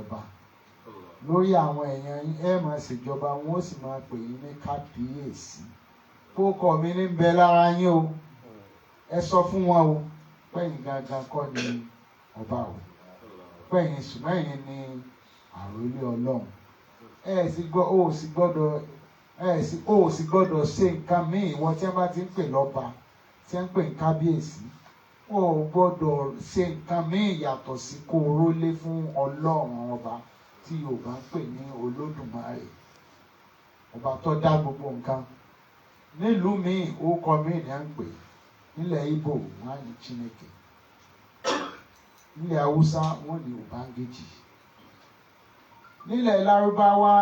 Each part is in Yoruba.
ọba lórí àwọn èèyàn yín. Ẹ máa ṣèjọba, wọn ó sì máa pè yín ní kábíyèsí. Kókọ mi ní bẹ lára yín o. Ẹ sọ fún wọn o pẹ́yìn gangan kọ́ ni ọba o, pẹ́yìn sùmẹ́yìn ni àròlé Ọlọ́run. Ẹ sì gbọ́, ó sì gbọ́dọ̀, ẹ sì, ó sì gbọ́dọ̀ ṣe nǹkan míì. Ìwọ tí wọ́n bá ti ń pè lọ́ba, tí wọ́n ń pè ní kábíyèsí, ó gbọ́dọ̀ ṣe nǹkan míì yàtọ̀ sí kó o rólé fún Ọlọ́run ọba tí Yorùbá ń pè ní Olódùmarè, ọba tó dá gbogbo nǹkan. Nílùú míì, orúkọ míì ni à ń pè. Nílẹ̀ Ìgbò, wọ́n á ní Chineke. Nílẹ̀ Haúsá, wọ́n ní Ubangiji. Nílẹ̀ Lárúbáwá,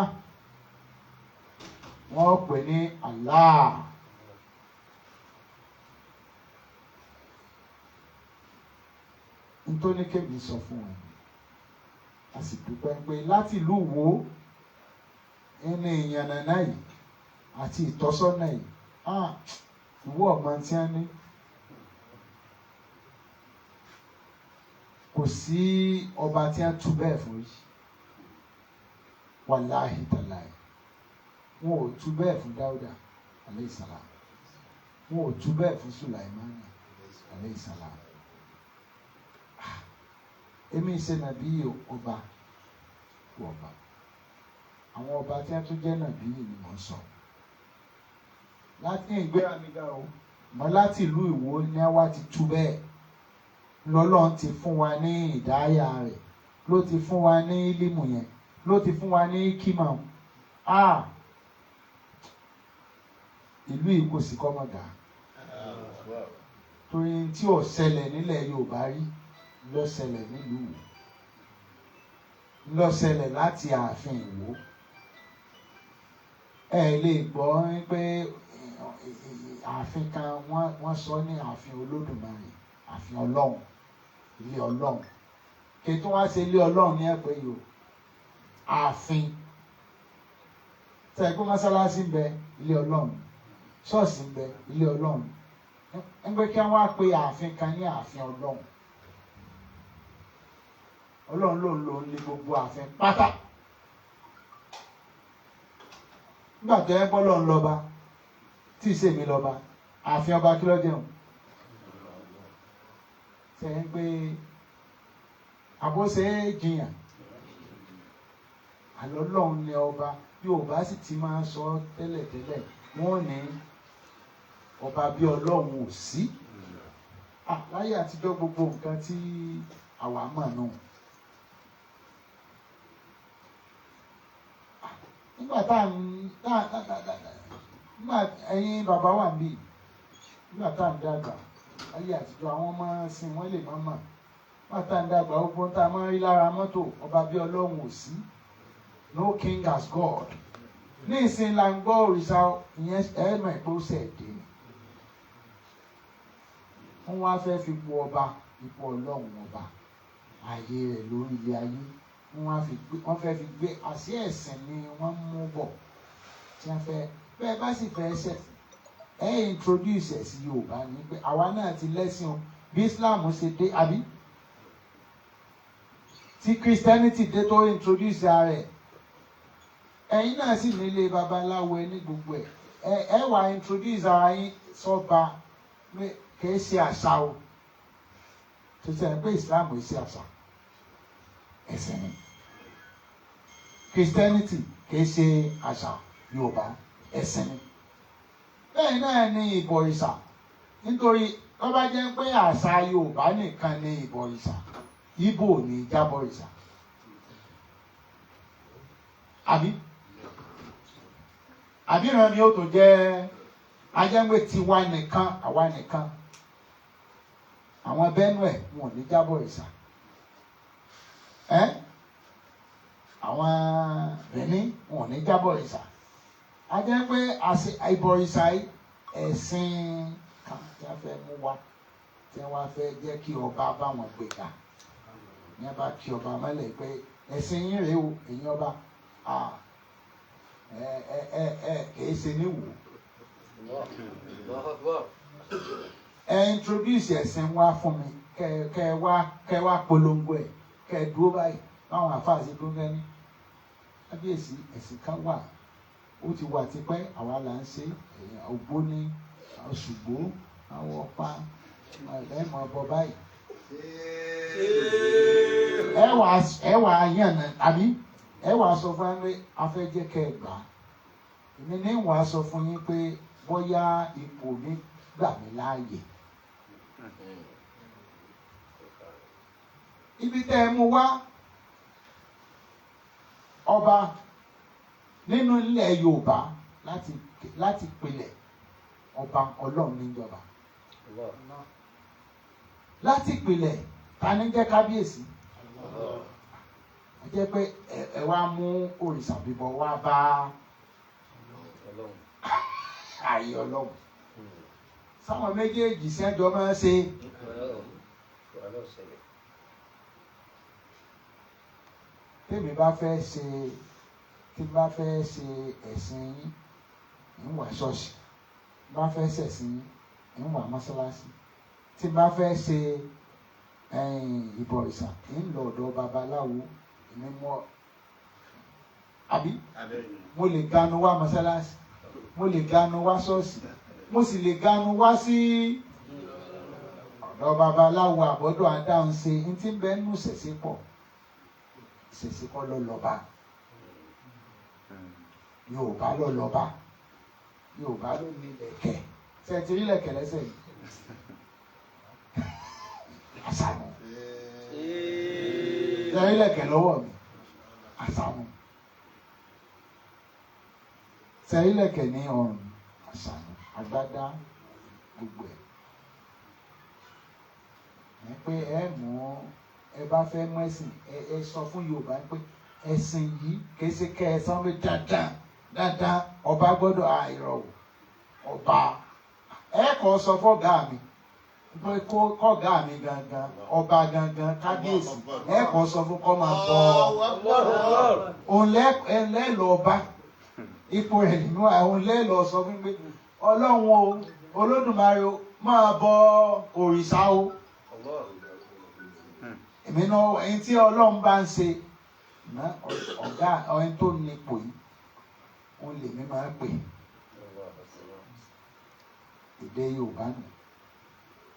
wọ́n pè ní Allah. Nítorí kébì sọ fún wọn, a sì dúpẹ́ pé láti ìlú Ìwó ẹni ìyànnànà yìí àti ìtọ́sọ́nà yìí, ìwọ ọmọ tí wọ́n ní kò sí ọba tí wọ́n tú bẹ́ẹ̀ fún yìí. Wàláhì tàláhì, wọn ò tú bẹ́ẹ̀ fún Dáúdà alayhi salam, wọn ò tú bẹ́ẹ̀ fún Sùlàìmánà alayhi salam. Èmi ṣe nàbí ọba ọba àwọn ọba tí wọ́n tún jẹ́ nàbí ni mò ń sọ láti ìgbéra mi ga o mọ. Láti ìlú Ìwó ní wá ti tú bẹ́ẹ̀ lọ́lọ́run ti fún wa ní ìdáyà rẹ̀, ló ti fún wa ní ílímù yẹn, ló ti fún wa ní kímọ̀. Ìlú yìí kò sí kọ́mọ̀gà torí tí ò ṣẹlẹ̀ nílẹ̀ Yorùbá rí ló ṣẹlẹ̀ nílùú Ìwó, ló ṣẹlẹ̀ láti ààfin Ìwó. Ẹ lè gbọ́ pé ààfin kan wọ́n sọ ní ààfin Olódùmarè, ààfin Ọlọ́run, ilé Ọlọ́run. Kí tó wá ṣe ilé Ọlọ́run ní ẹ̀pẹ́ yìí o, ààfin tẹ̀ pé mọ́sálásí ń bẹ, ilé Ọlọ́run, ṣọ́ọ̀ṣì ń bẹ, ilé Ọlọ́run. Ń pẹ́ kí wọ́n wá pe ààfin kan ní ààfin Ọlọ́run. Ọlọ́run ló ń lò ní gbogbo ààfin pátá. Nígbà tó yẹ kọ́ lọ́n lọ́ba tí ì sèmi lọ́ba, ààfin ọba kí ló jẹun sẹ́yìn pé àbóṣe jiyàn àlọ́ lọ́hùn ní ọba. Yorùbá sì ti máa ń sọ tẹ́lẹ̀tẹ́lẹ̀, wọ́n ní ọba bí Ọlọ́run ò sí. Láyé àtijọ́ gbogbo nǹkan tí àwa mọ̀ nù. Nígbà tá nígbà ẹ̀yin bàbá wà níbí, nígbà tá à ń dàgbà láyé àtijọ́, àwọn ọmọ sin wọ́n lè má mọ̀. Nígbà tá à ń dàgbà, gbogbo tá a máa ń rí lára mọ́tò, ọba bí Ọlọ́run ò sí, no king as God. Ní ìsìn là ń gbọ́ òrìṣà ìyẹn, ẹ̀ẹ́mọ̀ ìpò ṣẹ̀dé ni wọ́n wá fẹ́ fi po ọba ipò Ọlọ́run ọba ààyè rẹ̀ lórí ilé ayé. Wọ́n fẹ́ fi gbé àṣẹ ẹ̀sìn ni wọ́n mú bọ̀ tí wọ́n fẹ́. Bẹ́ẹ̀ bá sì fẹ́ ṣẹ̀sìn, ẹ introduce ẹ̀ sí Yorùbá ní pé àwa náà ti lẹ́sìn o. Bí Islam ṣe dé, àbí tí Christianity dé tó introduce ara ẹ̀, ẹ̀yin náà sì nílé babaláwo ẹ ní gbogbo ẹ̀. Ẹ wà introduce ara yín sọ́ba kìí ṣe àṣà o. Tó ṣe pé Islam kìí ṣe àṣà, ẹ̀sìn ni. Christianity kìí ṣe àṣà Yorùbá, ẹ̀sìn ni. Bẹ́ẹ̀ náà ni ìbọ̀rìṣà, nítorí tó bá jẹ́ pé àṣà Yorùbá nìkan ni ìbọ̀rìṣà, Ìgbò ní jábọ̀rìṣà, àbí àbíran ni ó tó jẹ́ ajẹ́gbé tiwa nìkan, àwa nìkan. Àwọn Benue wọn ò ní jábọ̀rìṣà, ẹ́ àwọn Benin wọn ò ní jábọ̀rìṣà. A jẹ́ pé ìbọ̀rìṣà ẹ̀sìn kan tí wọ́n fẹ́ mú wá, tí wọ́n fẹ́ jẹ́ kí ọba bá wọn gbé ga ní a bá kí ọba mọ́lẹ̀ pé ẹ̀sìn yín rèé o, ẹ̀yin ọba, ẹ ẹ ẹ kìí ṣe níwò. Ẹ introduce ẹ̀sìn wá fún mi, kẹ wá polongo ẹ, kẹ dúró báyìí. Báwọn àfáà ṣe dúró ní kábíyèsí, ẹ̀sìn kan wà, ó ti wà tipẹ́, àwa là ń ṣe ẹ̀yìn Ògbóni, Òṣùgbó, àwọn ọ̀pá ẹ̀ mọ̀ bọ báyìí. Ẹ wà yàn náà, àbí ẹ wà sọ fún yín pé a fẹ́ jẹ́ kẹ́ ẹ gbà á. Èmi ní wàá sọ fún yín pé bóyá ipò mi gbà mí láàyè. Ibi tẹ́ ẹ mú wá ọba nínú ilẹ̀ Yorùbá láti pilẹ̀, ọba Ọlọ́run níjọba láti pilẹ̀. Ta ni jẹ́ kábíyèsí? Ẹ jẹ́ pé ẹ wá mú òrìṣà bíbọ wá bá ààyè Ọlọ́run, sáwọn méjèèjì sẹ́jọ́ máa ń ṣe. Tèmi bá fẹ́ ṣe, tí bá fẹ́ ṣe ẹ̀sìn yín, ń wá ṣọ́ọ̀ṣì. Bá fẹ́ ṣẹ̀sìn yín, ń wá mọ́ṣáláṣí. Tí bá fẹ́ ṣe ìbọ̀rìṣà, ń lọ ọ̀dọ̀ babaláwo. Èmi mọ́ àbí mo lè ganu wá mọ́ṣáláṣí, mo lè ganu wá ṣọ́ọ̀ṣì, mo sì lè ganu wá sí ọ̀dọ̀ babaláwo àbọ̀dọ̀ adáhunṣe. Ń tí ń bẹ nù ṣẹ̀ṣẹ̀ pọ̀, ṣẹ̀ṣẹ̀ kọ́ ló lọ́ba. Yorùbá ló lọ́ba, Yorùbá ló ní lẹ̀kẹ̀. Ṣe ti rí lẹ̀kẹ̀ lẹ́sẹ̀ yìí? Àṣàmù. Ṣe rí lẹ̀kẹ̀ lọ́wọ́ mi? Àṣàmù. Ṣe rí lẹ̀kẹ̀ ní ọrùn? Àṣàmù. Agbádá, gbogbo ẹ̀ ẹ pé ẹ mú ẹ bá fẹ́ mú ẹ̀sìn, ẹ sọ fún Yorùbá pé ẹ̀sìn yìí kìí ṣe kẹ́ ẹ sọ pé dandan dandan ọba gbọ́dọ̀ àìrọ̀ ọba. Ẹ kọ́ sọ fọ́gá mi pé kọ́gá mi gangan, ọba gangan, kábíyèsí, ẹ kọ́ sọ fún kọ́ máa bọ̀ òun lẹ́ lọ ọba ipò rẹ̀ nínú àwọn lẹ́ lọ sọ fún pé Ọlọ́run o, Olódùmarè o, máa bọ òrìṣà o. Èmi náà, ẹni tí Ọlọ́run bá ń ṣe ọ̀gá, ẹni tó ní ipò yìí, òun lèmi máa ń pè. Èdè Yorùbá nù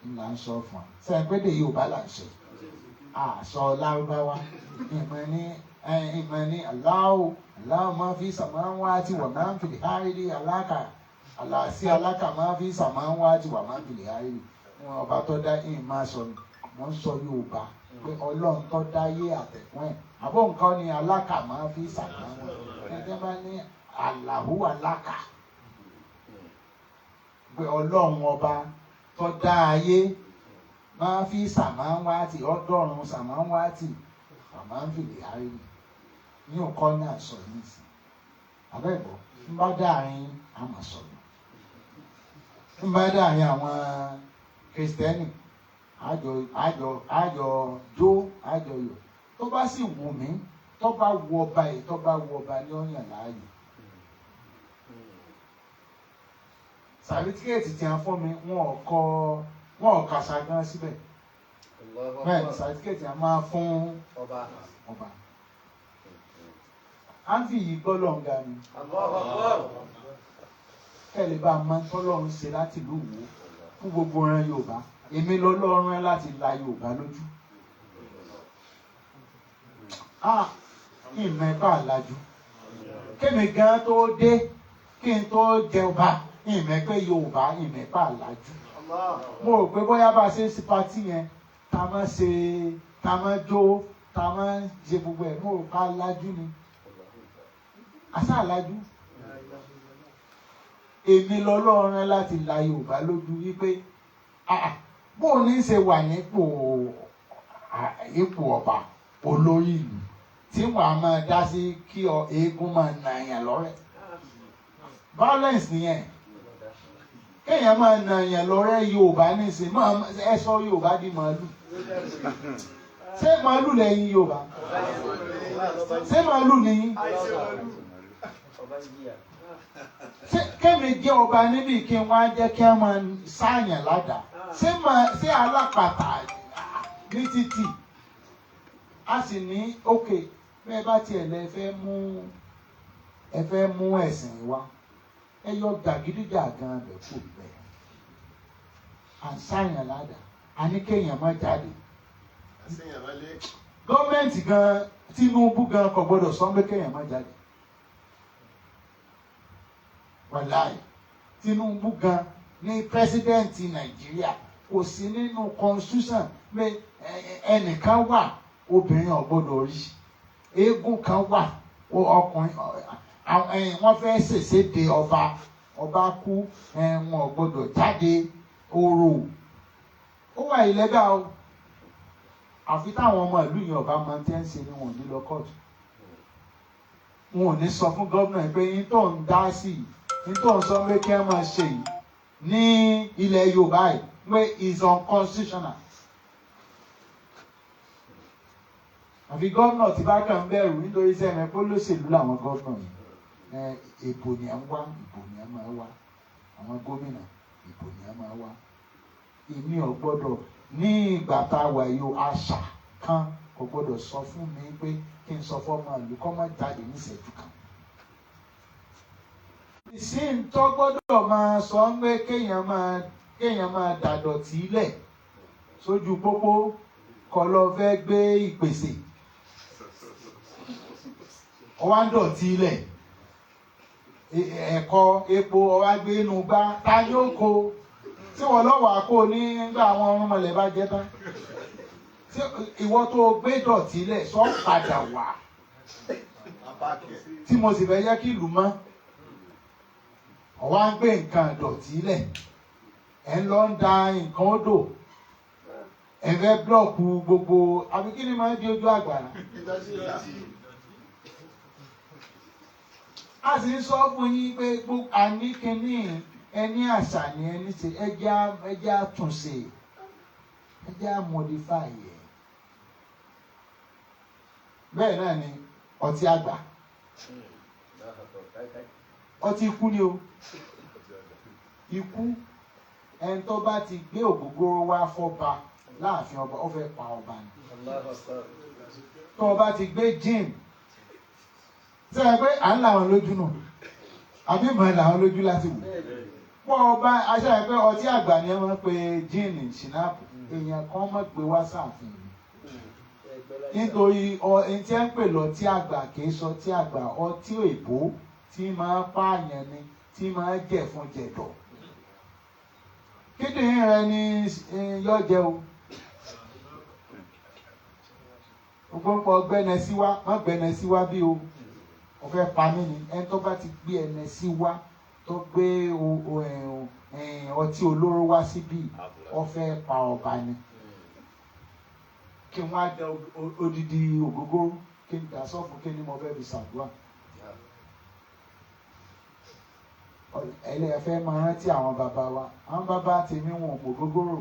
ń là ń sọ fún wa. Sẹ́yìn pé èdè Yorùbá là ń sọ, àṣọ Lárúbáwá. Ìmọ̀ ní Allahu Allahu máa fi samawati wa máa fi lè aláka àlàsí aláka máa fi samawati wa máa fi lè hárí. Wọn ọba tó dá ìyìn máa sọ ni wọ́n ń sọ Yorùbá pé Ọlọ́run tó dá yé àtẹ̀kùn ẹ̀ àbọ̀ nǹkan ni aláka máa fi sàmáwá. Ẹgbẹ́ bá ní Allahu aláka pé Ọlọ́run ọba tó dá ayé máa fi sàmáwá tì ọdọ́run sàmáwá tì sàmáfìlì hárí ní òkọ́ ní àṣọ yìí sí abẹ́ẹ̀bọ̀. Ń bá dáàrin àmọ̀ sọ̀rọ̀, ń bá dáàrin àwọn Kristẹni, àjọ jó, àjọ yọ̀. Tó bá sì wù mí, tó bá wù ọba yìí, tó bá wù ọba ní ọ̀yàn láàyè. Sàrítíkẹ́ẹ̀tì tí a fún mi, wọn ò kọ, wọn ò kàṣà gan síbẹ̀. Bẹ́ẹ̀ ni sàrítíkẹ́ẹ̀tì a máa fún ọba. À ń fi yìí gbọ́ lọ́nga ni kẹ́lẹ́ bá a máa ń tọ́lọ́run ṣe láti ìlú Ìwó fún gbogbo ìran Yorùbá. Èmi lọ́lọ́run láti la Yorùbá lójú. Ah, ìmọ̀ ẹ̀ bá a lajú kémi gan tó dé, kí n tó jẹba, ìmọ̀ pé Yorùbá ìmọ̀ ẹ̀ bá a lajú. Mo rò pé bóyá bá a ṣe ń ṣe patí yẹn, tá a máa ṣe, tá a máa jó, tá a máa ṣe gbogbo ẹ̀, mo rò pé a lajú ni. Àṣà lajú. Èmi lọ́lọ́run láti la Yorùbá lójú wípé bó o ní ṣe wà nípò ipò ọba olórí ìlú tí wàá máa dá sí kí eégún máa nà yàn lọ́rẹ́. Violence nìyẹn, kéèyàn máa nà yàn lọ́rẹ́. Yorùbá nísìnyí máa ẹ sọ Yorùbá di màálù. Ṣé màálù lẹ́yìn Yorùbá? Ṣé màálù nìyí? Ṣé kémi jẹ́ ọba níbi kí n wá jẹ́ kí wọ́n máa sáàyàn ládàá? Ṣé alápàtà ní títì? A sì ní òkè bẹ́ẹ̀ bá tiẹ̀ lẹ fẹ́ mú ẹ fẹ́ mú ẹ̀sìn wa, ẹ yọ jàgídíjàgan bẹ̀ kú bẹ́ẹ̀. À ń sáyàn ládàá, a ní kéèyàn má jáde. Gọ́ọ̀mẹ̀ntì gan, Tinubu gan kò gbọdọ̀ sọ pé kéèyàn má jáde. Wàláì, Tinubu gan ní president Nàìjíríà, kò sí nínú constitution pé ẹnìkan wà, obìnrin ò gbọdọ̀ rí, eégún kan wà, ọkùnrin, wọ́n fẹ́ ṣèṣe ọba, ọba kú, wọn ò gbọdọ̀ jáde. Orò ó wà illegal o. Àfi táwọn ọmọ ìlú yẹn ọba máa ń tẹ́ ń ṣe ni wọn ò ní lọ kóòtù, wọn ò ní sọ fún gómìnà pé yín tó ń dá sí yìí, yín tó ń sọ pé kí wọ́n máa ṣe yìí ní ilẹ̀ Yorùbá yìí pé is unconstitutional. Àfi gómìnà tí bá kàn ń bẹ̀rù nítorí sẹ́mi pé olóṣèlú làwọn gómìnà yìí, ìbò ni à ń wá, ìbò ni à máa wá, àwọn gómìnà ìbò ni à máa wá. Èmi ò gbọ́dọ̀ ní ìgbà tá a wà yìí o, àṣà kan kò gbọ́dọ̀ sọ fún mi pé kí n sọ fọ́mọ ìlú kọ́ má jáde ní ìṣẹ́jú kan. Ìsìn tó gbọ́dọ̀ máa sọ pé kéèyàn máa dàdọ̀tí lẹ̀ sójú pópó kọ́ lọ fẹ́ gbé ìpèsè ọwá ń dọ̀tí lẹ̀, ẹ̀kọ́ epo ọwá gbé inú gbá ta yóò kó tí wọ́n lọ́wọ́ àkó nígbà àwọn ọmọlẹ̀ bá jẹ́ tán, tí ìwọ tó gbé dọ̀tí lẹ̀ sọ padà wá tí mo sì fẹ́ yẹ kí ìlú mọ́, ọwá ń gbé nǹkan dọ̀tí lẹ̀, ẹ̀ ń lọ ń da nǹkan odò, ẹ̀ fẹ́ búlọ̀kù gbogbo, àbí kí ni máa ń di ojú àgbàrá. A sì ń sọ fún yín pé gbogbo àníkíní ẹni àṣà ni ẹni ṣe, ẹjẹ́ àtúnṣe, ẹjẹ́ àmọdífàì ẹ̀. Bẹ́ẹ̀ náà ni ọtí àgbà, ọtí ikú ni o. Ikú, ẹni tó bá ti gbé ògógóró wá fọ́ba láàfin ọba, ó fẹ́ pa ọba ni. Tó o bá ti gbé gin, sẹ́yìn pé à ń làwọn lójú nù, àbí mọ̀ làwọn lójú láti wò. Pọ̀ ọba aṣáájú pé ọtí àgbà ni wọ́n pe gin ṣìnáàpù, èèyàn kan mọ̀ pé wá sáàfin mi. Nítorí ẹni tí ẹ ń pè lọ́tí àgbà kì í sọ ọtí àgbà, ọtí òyìnbó tí máa pààyàn ni, tí máa jẹ̀fun jẹ̀dọ̀. Kíndìnrín rẹ ni yọ jẹ o. Gbogbo gbẹ́nẹ sí wá, má gbẹ́nẹ sí wá bí o. Ó fẹ́ pa mí ni. Ẹni tó bá ti gbé ẹnẹ sí wá, tó gbé ọtí olóró wá síbí, ó fẹ́ pa ọba ni. Kí n wá da odidi ògógóró, kí n dà sọ́fun, kí ni mo fẹ́ fi ṣàdúrà. Ẹlẹ́fẹ́ máa rántí àwọn bàbá wa. Àwọn bàbá tèmi wọn ò mọ ògógóró.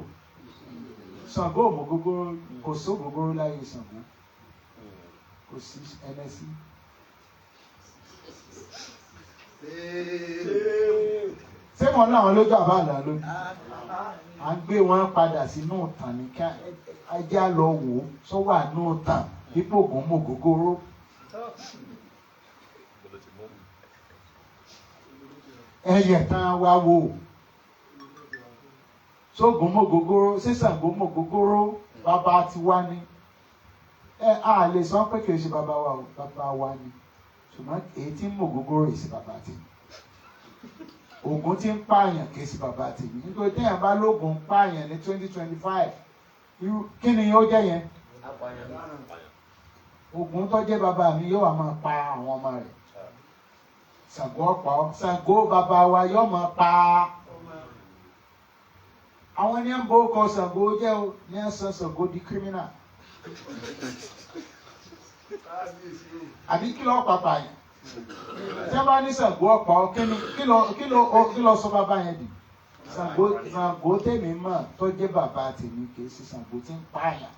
Ṣàngó ò mọ ògógóró, kò sí ògógóró láyé Ṣàngó, kò sí ẹnẹ sí. Ṣé wọn láwọn lójú àbá àlà lójú? À ń gbé wọn padà sínú ìtàn ní ká ẹjẹ́ á lọ wò ó sọ́wọ́ àánú ìtàn dípò ògùn mọ ògógóró. Ẹyẹ tán wá wò sóògùn mọ ògógóró, ṣé Ṣàngó mọ ògógóró? Bàbá ti wá ní. Ẹ á lè sọ pé kì í ṣe bàbá wa o, bàbá wa ni, ṣùgbọ́n èyí tí ń mọ ògógóró yìí sí bàbá tèmi. Ògùn tí ń pààyàn kì í ṣe bàbá tèmi. Nítorí téèyàn bá lóògùn pààyàn ní 2025, kí ni ó jẹ́ yẹn? Ògùn tó jẹ́ bàbá mi yóò wá máa pa àwọn ọmọ rẹ̀. Ṣàngó ọ̀pá ọ́, Ṣàngó bàbá wa yóò máa pa àwọn ní ń bó kọ Ṣàngó jẹ́ o, ní ń sọ Ṣàngó di criminal. Àbí kí ló pàpà yẹn? Tí wọ́n bá ní Ṣàngó ọ̀pá ọ́, kí ló sọ bàbá yẹn dì? Ṣàngó tèmi mọ̀ tó jẹ́ bàbá tèmi kì í ṣe Ṣàngó tí ń pààyàn,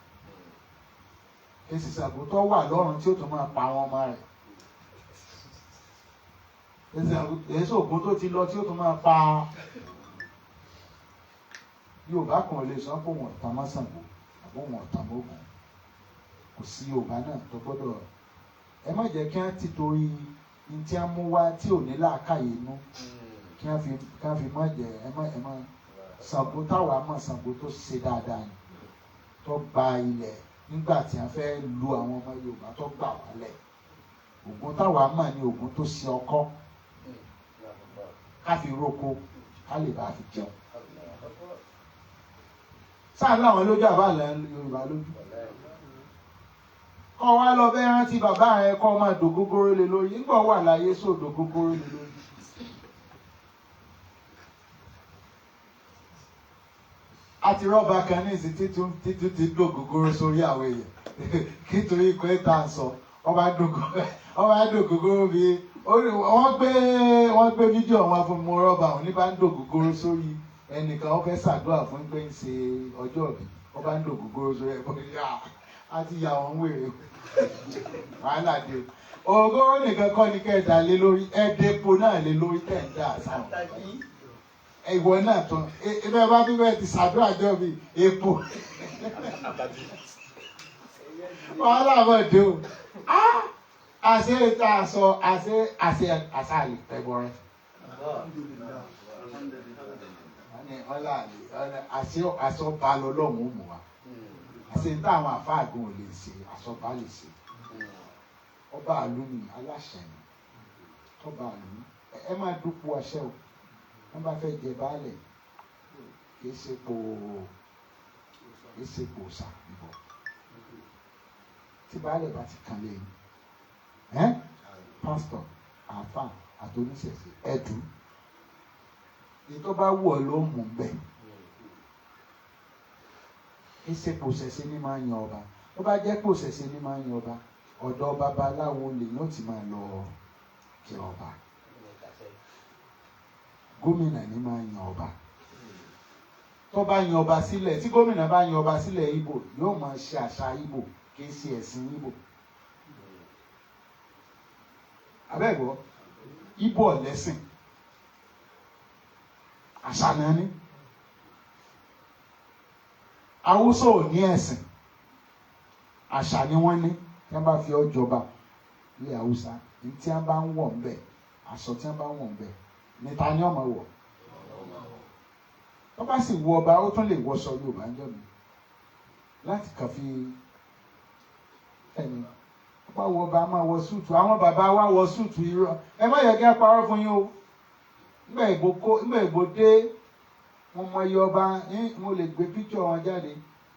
kì í ṣe Ṣàngó tó wà lọ́run tí ó tún máa pa àwọn ọmọ rẹ̀, èyí sògùn tó ti lọ tí ó tún máa pa. Yorùbá kan lè sọ pé òun ọ̀tàn mọ́ Ṣàngó àbó òun ọ̀tàn mọ́ Ògún. Kò sí Yorùbá náà tó gbọ́dọ̀. Ẹ má jẹ́ kí wọ́n ti torí ní tí wọ́n mú wá tí ò ní làákàyè inú kí wọ́n fi má jẹ́. Ẹ má Ṣàngó táwa mọ̀, Ṣàngó tó ṣe dáadáa ni, tó gba ilẹ̀ nígbà tí wọ́n fẹ́ lu àwọn ọmọ Yorùbá, tó gbà wálẹ̀. Ògún táwa mọ̀ ní Ògún tó ṣe ọkọ́ ká fi roko, ká lè bá fi jẹun. Sáà láwọn lójú àbá Yorùbá lójú kọ́ wa lọ bẹ́ẹ̀. Rántí bàbá rẹ, kọ́ máa dògógóró lé lórí nígbà wà láyé, sóò dògógóró lé lórí. A ti rọ́ọ̀bà kan ní ìsìn títún títún ti dògógóró sórí àwọn èèyàn nítorí pé tá à ń sọ ọba dògógóró bí wọ́n gbé fídíò wọn fún mi. Rọ́ọ̀bà òun ní bá ń dògógóró sórí ẹnìkan, ó fẹ́ ṣàdúrà fún pé ń ṣe ọjọ́ ìbí, ọba ń dògógóró sórí ẹ̀ á ti yà wọ́n wèrè. Wàhálà dé o. Ògógóró nìkan kọ́ ni kẹ́ ẹ̀ dà lé lórí, ẹ̀ dẹ́po náà lé lórí tẹ̀ ń dà sáwọn ìwọ náà tán. Ebe bá bí bẹ́ẹ̀ ti ṣàdúrà jọ mi epo, wàhálà bọ̀ dé o. Àṣẹ tá a sọ, àṣẹ àlè pẹ̀bọrẹ àṣọba lọ́lọ́run ó mú wa. Àṣẹ táwọn àfáàgùn ò lè ṣe, àṣọba lè ṣe. Ọba àlú ni aláṣẹ ni tọba àlú. Ẹ máa dúpọ̀ àṣẹ o. Wọ́n bá fẹ́ jẹ baálẹ̀, kìí ṣe pò ṣà ìbọ̀ tí baálẹ̀ bá ti kàn lẹ́yìn ẹ́, pásítọ̀, àáfàá àtoníṣẹ̀ṣe ẹ̀dùn ní tó bá wù ọ́ ló mú bẹ́ẹ̀. Kìí ṣe pò ṣẹ̀ṣẹ̀ ní máa ń yan ọba. Tó bá jẹ́ pò ṣẹ̀ṣẹ̀ ní máa ń yan ọba, ọ̀dọ̀ babaláwo lèyìn ó ti máa lọ kí ọba. Gómìnà ní máa yan ọba. Tó bá yan ọba sílẹ̀, tí gómìnà bá yan ọba sílẹ̀ Ìgbò, yóò máa ṣe àṣà Ìgbò, kì í ṣe ẹ̀sìn Ìgbò. Abẹ́ẹ̀gbọ́, Ìgbò ọ̀lẹ́sìn, àṣà náà ní. Haúsá ò ní ẹ̀sìn, àṣà ni wọ́n ní. Tí wọ́n bá fi ọ́ jọba ní Haúsá, ní tí wọ́n bá ń wọ̀ ń bẹ̀, aṣọ tí wọ́n bá ń wọ̀ ń bẹ̀ níta ni ọmọ wọ̀. Tó bá sì wọ ọba, ó tún lè wọṣọ Yorùbá ń jọ mi láti kàn fi ẹni. Ó bá wọ ọba, máa wọ súùtù. Àwọn bàbá wa wọ súùtù. Irọ́, ẹ má yẹ kí ẹ parọ́ fún yín o. Nígbà ìbò kó, nígbà ìbò dé, mo mọ iye ọba, mo lè gbé píkṣọ wọn jáde.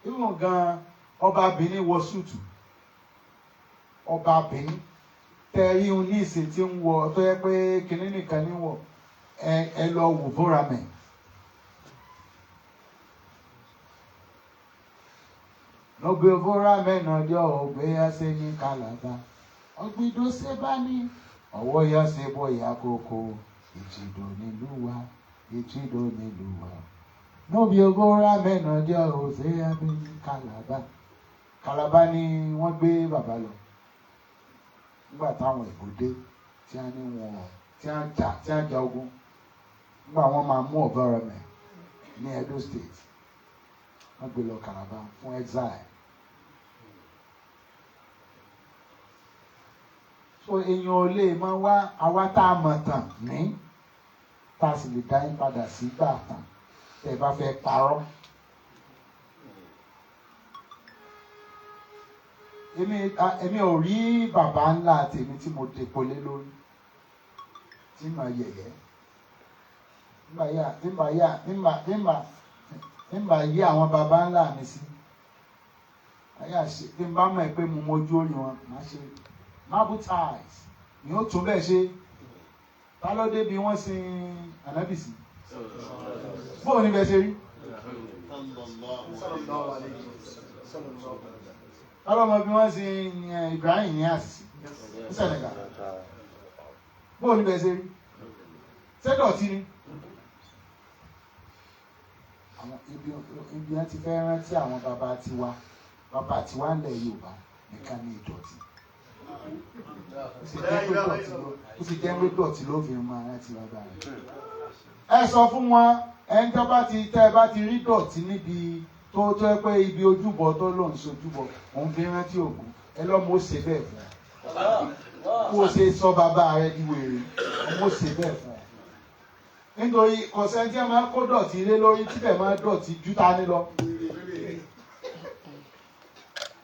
Ìwọ̀n gan, ọba Benin wọ súùtù. Ọba Benin tẹ ihun ní ìsìn tí ń wọ tó yẹ pé kinní nìkan ní wọ. Ẹ lọ wò bóra mẹ. Nobe bóra mẹ́nà jọ ògbé ẹsẹ̀ ní Kàlàbà ọ̀gbìndó ṣe bá ní ọwọ́ yọ ṣe bóyá kókó ìtìdó nílùú wa, ìtìdó nílùú wa. Nobe bóra mẹ́nà jọ ògbé ẹsẹ̀ ní Kàlàbà. Kàlàbà ni wọ́n gbé bàbá lọ nígbà táwọn ìbò dé, tí wọ́n ní wọn tí wọ́n jà ogun. Nígbà wọ́n máa mú Ọ̀bọ̀rọ̀mẹ̀ ní Edo State, wọ́n gbé lọ Calabar fún exile. So èèyàn ò lè máa wá àwa tá a mọ̀ tàn ní, tá a sì lè dá yín padà sí gbà tàn tẹ́ ẹ bá fẹ́ parọ́. Èmi ò rí bàbá ńlá tèmi tí mo depo lé lórí tí mà yẹ̀yẹ́ nígbà yà nígbà yà nígbà nígbà nígbà yí àwọn bàbá ńlá mi sí àyà ṣe. Bí n bá mọ̀ pé mo mojú orí wọn, màá ṣe marble tiles ni ó tún bẹ́ẹ̀ ṣe. Ta ló dé bí wọ́n sin ànábì sí? Bóun ní bẹ́ẹ̀ ṣe rí? Ta ló mọ bí wọ́n sin Ibrahim ní àṣìṣe ní Senegal? Bóun ní bẹ́ẹ̀ ṣe rí? Ṣé dọ̀tí ni? Àwọn ibi wọn ti fẹ́ rántí àwọn bàbá tiwa, bàbá tiwa ńlẹ̀ Yorùbá nìkan ní ìdọ̀tí. Ó sì jẹ́ pé dọ̀tí ló fi máa rántí bàbá rẹ̀. Ẹ sọ fún wọn, ẹni tó bá ti tẹ́ ẹ bá ti rí dọ̀tí níbi Tó tó ẹ pé ibi ojúbọ tó lòun sojúbọ òun fi rántí Ògún, ẹ lọ́mọ ó ṣe bẹ́ẹ̀ fún ọ. Kó o ṣe sọ bàbá rẹ di wèrè, ọmọ ó ṣe bẹ́ẹ̀ fún ọ. Nítorí kọ̀sẹ́ntì ẹ máa kó dọ̀tí lé lórí tíbẹ̀ máa dọ̀tí ju ta ni lọ.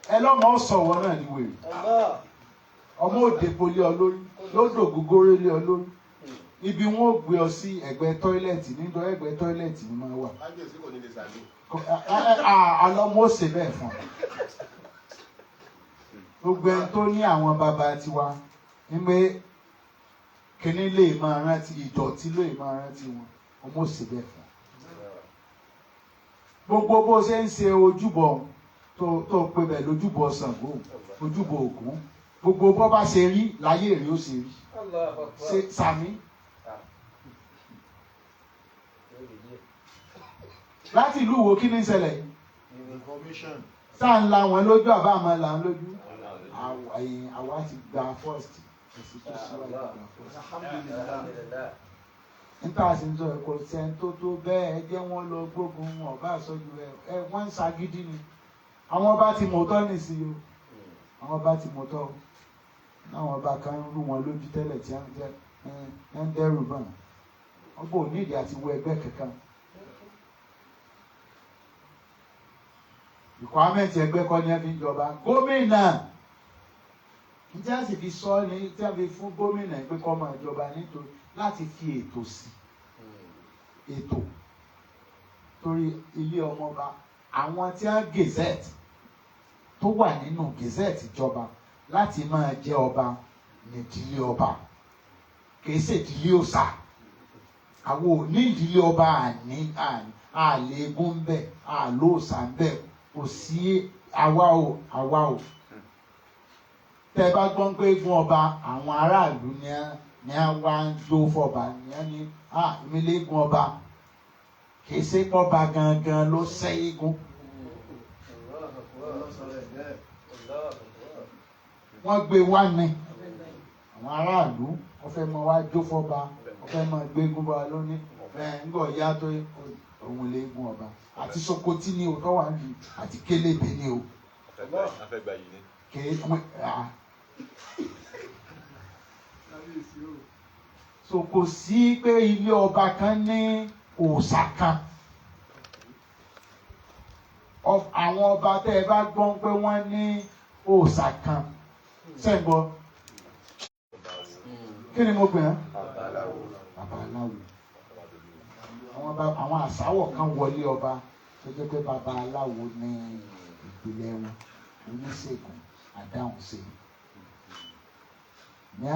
Ẹ lọ́mọ ó sọ̀wọ́ náà di wèrè. Ọmọ òde polé ọ lórí, lódò gógóró lé ọ lórí. Ibi wọn ò gbé ọ sí ẹ̀gbẹ́ toilet, nítorí ẹ̀gbẹ́ toilet ni máa wà. Kábíyèsí kò ní lè sàmì. Àlọ́mọ ó ṣe bẹ́ẹ̀ fún ọ. Gbogbo ẹni tó ní àwọn bàbá tiwa ní pé kíní lè máa rántí ìdọ̀tí, lè máa rántí wọn, ọmọ ó ṣe bẹ́ẹ̀ fún ọ. Gbogbo bó ṣe ń ṣe ojúbọ tó pe bẹ̀ lójúbọ Ṣàngó, ojúbọ Ògún, gbogbo bó bá ṣe rí láyé rí ó ṣe rí. Ṣe sàmí. Láti ìlú wo, kí ni ń ṣẹlẹ̀ yìí? Information. Sáà ń la wọn lójú àbá àmọ́ là ń lójú. Àwa ti gba first, ẹ̀sìn tó síwájú gba first. Alhamdulillah. Níta sì ń sọ ẹ̀kọ́ sẹ́ni tó tó bẹ́ẹ̀, ẹ jẹ́ wọ́n lọ gbógun wọn ọba àsọjú ẹ ẹ wọ́n ń ṣagídí ni. Àwọn ọba ti mọ̀tọ́ nìsín o, àwọn ọba ti mọ̀tọ́ o. Láwọn ọba kan ń rú wọn lójú tẹ́lẹ̀ tí wọ́n ń dẹ́rù bà wọ́n. Ọba ò nídìí àti wọ ẹgbẹ́ kankan. Requirement ẹgbẹ́ kọ́ ni ẹ fi ń jọba. Gómìnà tí a sì fi sọ ni tí a fi fún gómìnà pé kó máa jọba nítorí láti fi ètò sí ètò, torí ilé ọmọba àwọn tí a gazette tó wà nínú gazette ìjọba láti máa jẹ ọba nídìílé ọba, kìí ṣèdílé òòṣà. Àwọn ò ní ìdílé ọba, àní àléégún ń bẹ, àlóòṣà ń bẹ, kò sí. Àwa ò àwa ò tẹ bá gbọ́n pé eégún ọba, àwọn aráàlú ni á wá ń jó fọba ni á ní à èmi léégún ọba, kì í ṣe pọ́ba gangan ló ṣẹ́ eégún. Wọ́n gbé wá ní àwọn aráàlú, wọ́n fẹ́ mọ wá jó fọba, wọ́n fẹ́ mọ gbégún bá lónìí ẹ̀ ń gbọ̀ yá tó òun léégún ọba. Àti Sokoti ni o tọ́wà ń lu àti Kélébé ni o. Afẹ́gbà yìí ni. Kèé wọ́n à. So kò sí pé ilé ọba kan ní òòṣà kan. Àwọn ọba tẹ́ ẹ bá gbọ́n pé wọ́n ní òòṣà kan sẹ́ńgbọ́, kí ni mo pè é? Babaláwo. Àwọn àsáwọ̀ kan wọlé ọba tó jẹ́ pé babaláwo ní ìpìlẹ̀ wọn, oníṣègùn àdáhùnṣe ní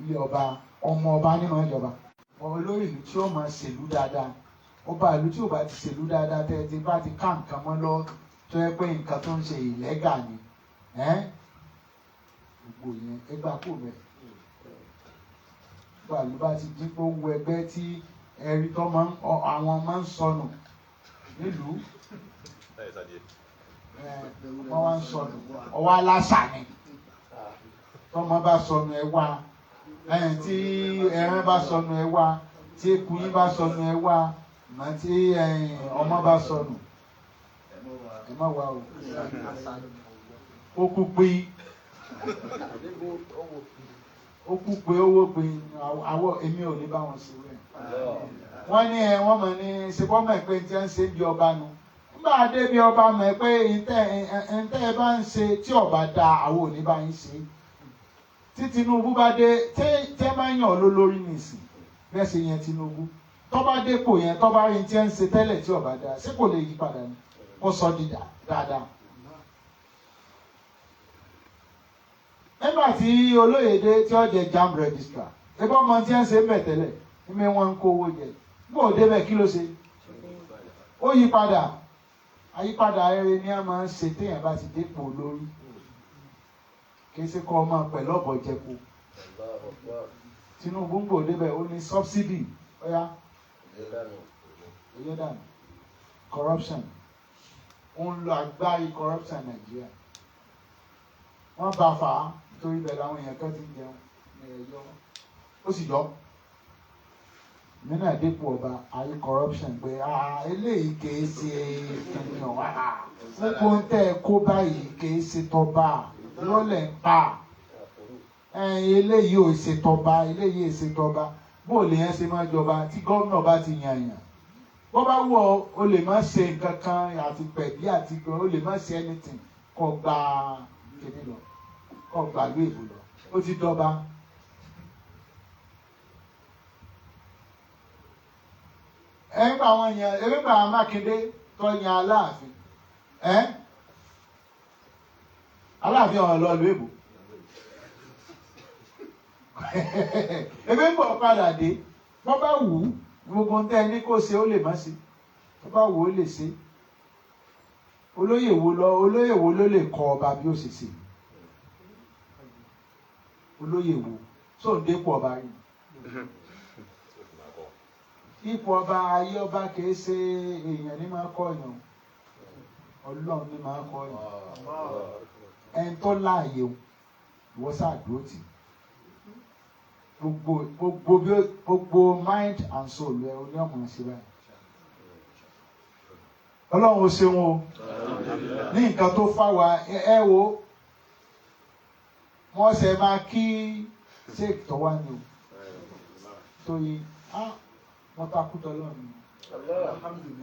ilé ọba. Ọmọ ọba ní máa jọba, olórí ìlú tí ó máa ṣèlú dáadáa. Ọba ìlú tí ò bá ti ṣèlú dáadáa, tẹ́ ẹ ti bá ti ká nǹkan mọ́ lọ tó yẹ pé nǹkan tó ń ṣe ìlẹ́gà ni ẹ́ gbogbo yẹn, ẹ gbà kó bẹ́ẹ̀. Ọba ìlú bá ti dín pé ó wọ ẹgbẹ́ tí ẹ̀rí tó máa ń àwọn máa ń sọnù nílùú, Láyé sádìẹ. Wọ́n wá ń sọnù, ọwọ́ aláṣà ni. Tọmọ bá sọnù, ẹ wá. Ẹyìn tí ẹran bá sọnù, ẹ wá. Tí eku yín bá sọnù, ẹ wá. Mọ tí ẹyìn ọmọ bá sọnù, ẹ má wá o. Ó kú pé ó kú pé owó pé àwọ èmi ò ní bá wọn ṣe wẹ̀. Wọ́n ní ẹ wọ́n mọ̀ ní ṣe bọ́ mọ̀ pé tí wọ́n ń ṣe bí ọba nu. Nígbà dé bí ọba mọ̀ pé ntẹ́ ẹ bá ń ṣe tí ọba da, àwọn ò ní bá yín ṣe. Tí Tinubu bá dé, tẹ́ máa ń yàn lólórí nìsín bẹ́ẹ̀ ṣe yẹn, Tinubu tó bá dépò yẹn, tó bá rí tí ẹ ń ṣe tẹ́lẹ̀ tí ọba da, ṣé kò lè yí padà ni kó sọ di dáadáa? Nígbà tí olóyèdè tí ó jẹ JAMB registrar, ẹgbẹ́ ọmọ tí ẹ ń ṣe ń bẹ̀ tẹ́lẹ̀ ní wọ́n ń kó owó jẹ, bó o débẹ̀, kí ló ṣe? Ó yí padà. Àyípadà rere ni a máa ń ṣe téèyàn bá ti dépò lórí, kì í ṣe kọ́ ọmọ pẹ̀lú ọ̀bọ̀ jẹko. Tinubu ń gbò débẹ̀, ó ní subsidy ọ̀yá oyè dànù, corruption, ó ń lo agbárí corruption Nàìjíríà. Wọ́n bá fà á nítorí bẹ́ẹ̀ làwọn èèyàn kan ti ń jẹun ní ẹ̀yọ́, ó sì yọ. Mí náà dépò ọba ayé corruption pé eléyìí kìí ṣe kìnìún gbogbo ń tẹ́ ẹ kó báyìí kìí ṣe tọba lọ́lẹ̀ ń pa eléyìí ò ṣe tọba eléyìí ò ṣe tọba bóòlù yẹn ṣe máa jọba tí gómìnà bá ti yàn yàn bó bá wù ọ́ o lè má ṣe nǹkan kan àti pẹ̀bí àti gan o lè má ṣe anything kó gba kíní lọ kó gba ìlú èbó lọ ó ti dọba. Ẹ̀ńgbà àwọn èèyàn ẹ̀ńgbà Mákindé tó yan Aláàfin ẹ̀ Aláàfin ọ̀rọ̀ lọ ìlú èbó ebi ń bọ̀ padà dé bọ́ bá wù ú gbogbo ń tẹ́ ẹ ní kó ṣe ó lè má ṣe tó bá wù ó lè ṣe. Olóyè wo lọ olóyè wo ló lè kọ ọba bí ó ṣe ṣe? Olóyè wo tó ń dépò ọba rí? Ipò ọba ayé ọba kìí ṣe èèyàn ní máa kọ yàn, Ọlọ́run ní máa kọ yàn. Ẹni tó láàyè o ìwọ sáà dúró tì gbogbo gbogbo gbogbo mind and soul ẹ o ní ọmọ ṣe báyìí. Ọlọ́run ó ṣeun o ní nǹkan tó fà wá ẹ wo wọ́n ṣe máa kí sheik tó wá ní o tóyí á wọ́n takú tọ́lọ́run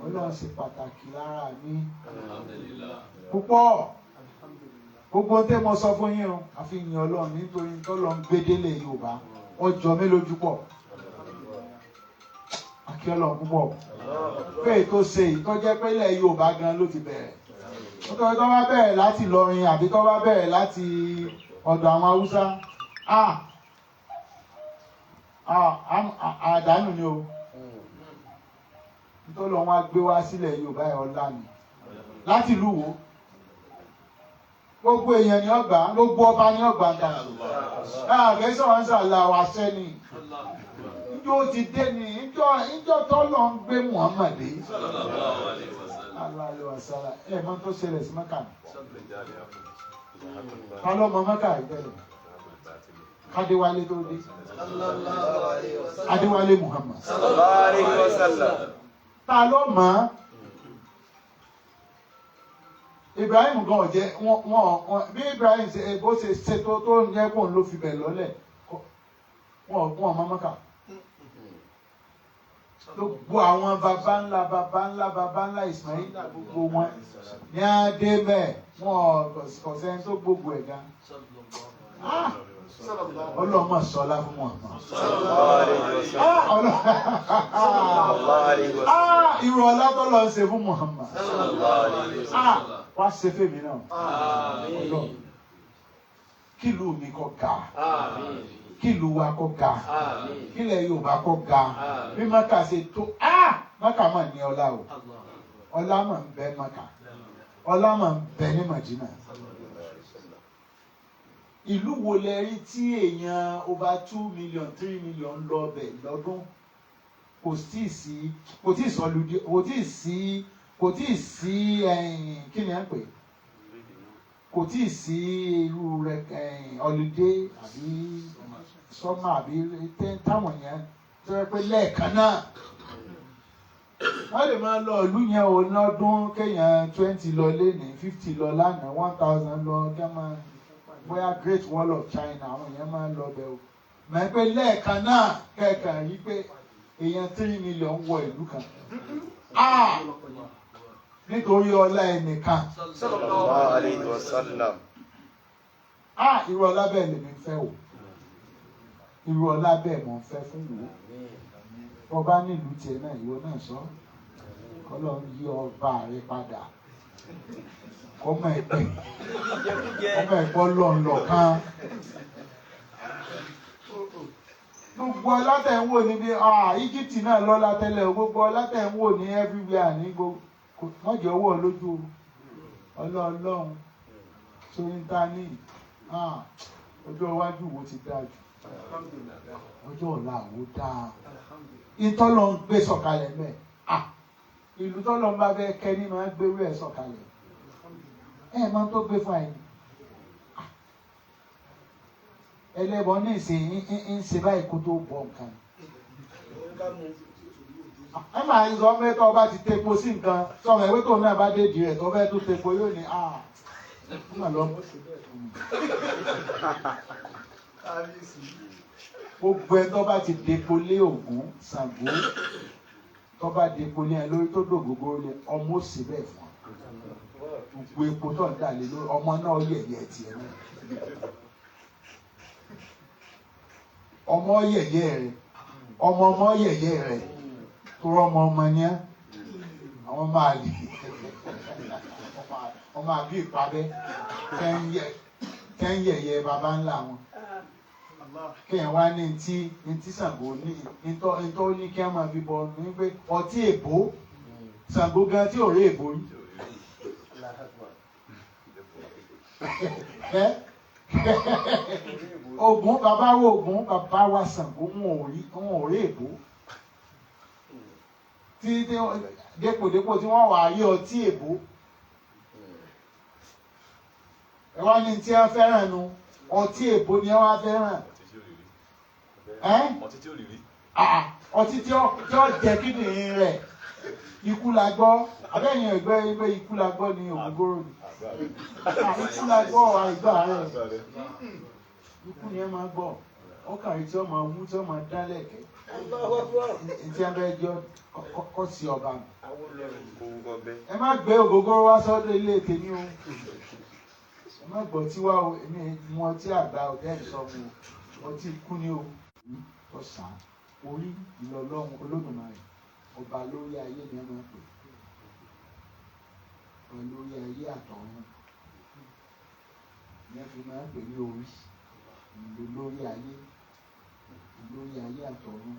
Ọlọ́run ṣe pàtàkì lára mi púpọ̀. Gbogbo tẹ́ mo sọ fún yín o àfi yìn Ọlọ́run nítorí tọ́lọ́run gbédélé Yorùbá ọjọ́ mi lójú pọ̀. Akí Ọlọ́run púpọ̀ pé ètò ṣe ìtọ́jẹ́ pé ilẹ̀ Yorùbá gan ló ti bẹ̀rẹ̀. Nítorí tó bá bẹ̀rẹ̀ láti Ìlọrin àbí tó bá bẹ̀rẹ̀ láti ọ̀dọ̀ àwọn Haúsá àdánù ni o. Nítorí wọn á gbé wá sílẹ̀ Yorùbá ẹ̀ ọ̀la ni láti ìlú wo gbogbo èèyàn ni ọgbà gbogbo ọba ni ọgbà ń dà ààrẹ sọ̀rọ̀ ń sàlà wà sẹ́ni njó ti dé ni njó tọ́lọ̀ ń gbé Muhammad dé aláàlú àṣàlà ẹ̀ mọ́ tó ṣẹlẹ̀ sí Mẹ́kà ta ló mọ Mẹ́kà yìí tẹ́lẹ̀ Kádéwálé tó dé Adéwálé Muhammad ta ló mọ̀ Ibrahim gan ọ̀jẹ́ wọn bí Ibrahim ṣe bó ṣe ṣe tó ń jẹ́ kóun ló fi bẹ̀ lọ́lẹ̀ wọn mọ Mẹ́kà. Gbogbo àwọn baba ńlá baba ńlá baba ńlá Ismaila gbogbo wọn ní adé bẹ́ẹ̀ wọn kò sẹ́ni tó gbogbo ẹ̀ gan. Ọlọ́mọ sọlá fún wọn. Irú ọlá tó lọ ń ṣe fún Muhammad. Wá ṣe fèmí náà. Ọlọ́run kílù mi kó ga. Kílù wa kó ga. Kílẹ̀ Yorùbá kó ga. Bí Mẹ́kà ṣe tó Mẹ́kà mà ní ọlá o. Ọlá mà ń bẹ Mẹ́kà. Ọlá mà ń bẹ ní Màdínà. Ìlú wo lẹ rí tí èèyàn over 2 million 3 million lọ bẹ̀ lọ́dún? Kò tíì sí kò tíì sọlùdí kò tíì sí kò tíì sí kí ni à ń pè? Kò tíì sí irú rẹ ọlùdé àbí sọ́mà àbí táwọn yẹn tó yẹ pé lẹ́ẹ̀kan náà wọ́n lè máa lọ ìlú yẹn o lọ́dún kéèyàn 20 lọ lénìí 50 lọ lánàá 1000 lọ kí wọ́n máa bóyá Great Wall of China àwọn èèyàn máa ń lọ bẹ̀ o mọ̀ pé lẹ́ẹ̀kan náà kẹ̀kàn yí pé èèyàn 3 million wọ ìlú kan nítorí ọlá ẹnìkan. Sallallahu alayhi wa sallam. Irú ọlá bẹ́ẹ̀ lèmi ń fẹ́ o. Irú ọlá bẹ́ẹ̀ mò ń fẹ́ fún wo. Bọ́ bá nílùú tiẹ̀ náà ìwọ náà sọ. Ọlọ́run yí ọba rẹ padà. Kọ́mọ ẹ̀pẹ́. Kọ́mọ ẹ̀pọ́ lọ́nlọ́ kan. Gbogbo ọlá tẹ̀ ń wò níbi Egypt náà lọ́lá tẹ́lẹ̀ o. Gbogbo ọlá tẹ̀ ń wò ní everywhere ní gbogbo. Wọ́n jẹ́ owó lójú ọlọ́ọ̀lọ́hún sórí ta ní ọjọ́ iwájú wo ti dáa jù ọjọ́ ọ̀la wo dáa ìtọ́lọ̀ ń gbé sọ̀kalẹ̀ mẹ́ ìlú tọ́lọ̀ ń bá fẹ́ kẹ́ ní máa ń gbérú ẹ̀ sọ̀kalẹ̀ ẹ̀ máa tó gbé fún àyè ẹlẹ́bọn ní ìsìn ń ṣe báyìí kó tó bọ̀ nǹkan. Ẹ máa ń sọ pé tó bá ti tepo sí nǹkan, sọmọ ìwé tóun náà bá dédìí rẹ̀ tó fẹ́ tó tepo yóò ní à ń lọ. Gbogbo ẹ tó bá ti depo lé Ògún, Ṣàngó, tó bá depo lé ẹ lórí tó dògógóró lé ọmọ ó sì bẹ́ẹ̀ fún ọ. Gbogbo epo tó ń dà lé lórí ọmọ náà yẹ̀yẹ́ tiẹ̀ náà. Ọmọ yẹ̀yẹ́ rẹ̀, ọmọ ọmọ yẹ̀yẹ́ rẹ̀, tó rọmọ ọmọ ní ẹ́, àwọn máa lè ọmọ àbí ìpabẹ́ tẹ́ ń yẹ̀yẹ́ baba ńlá wọn. Kéèyàn wá ní ntí Ṣàngó ní ntọ́ ní kí wọ́n máa fi bọ ní pé ọtí èbó Ṣàngó gan tí ò rí èbó rí. Ògún bàbá wa, Ògún bàbá wa Ṣàngó, wọn ò rí èbó tí dépòdépò tí wọ́n wà rí ọtí èbó. Ẹ wá ní tí wọ́n fẹ́ràn nu ọtí èbó ni wọ́n fẹ́ràn. Ọtí tí ò rí rí. Ọtí tí ó jẹ kíndìnrín rẹ̀ ikú la gbọ́, abẹ́yẹn ẹ̀gbẹ́ ẹgbẹ́ ikú la gbọ́ ni ògógóró ni. Ikú la gbọ́ àìgbà rẹ̀, ikú ni ẹ máa gbọ́, ọkàn rẹ̀ tí ó máa wú tí ó máa dán lẹ̀kẹ́. Ntí ẹ bẹ jọ kọ́ sí ọba mi. Ẹ má gbé ògógóró wá sọ́dọ̀ ilé tèmi o, ẹ má gbọ́ tí wá o, èmi mu ọtí àgbà ọ̀tẹ́ ìsọ̀mù o, ọtí ikú ni o. Ọ̀sán orí ìlọlọ́run Olódùmarè ọba lórí ayé ni ẹ máa pè, ọba lórí ayé àtọ̀run ni ẹ fi máa pè ní orí ìlú lórí ayé, lórí ayé àtọ̀run.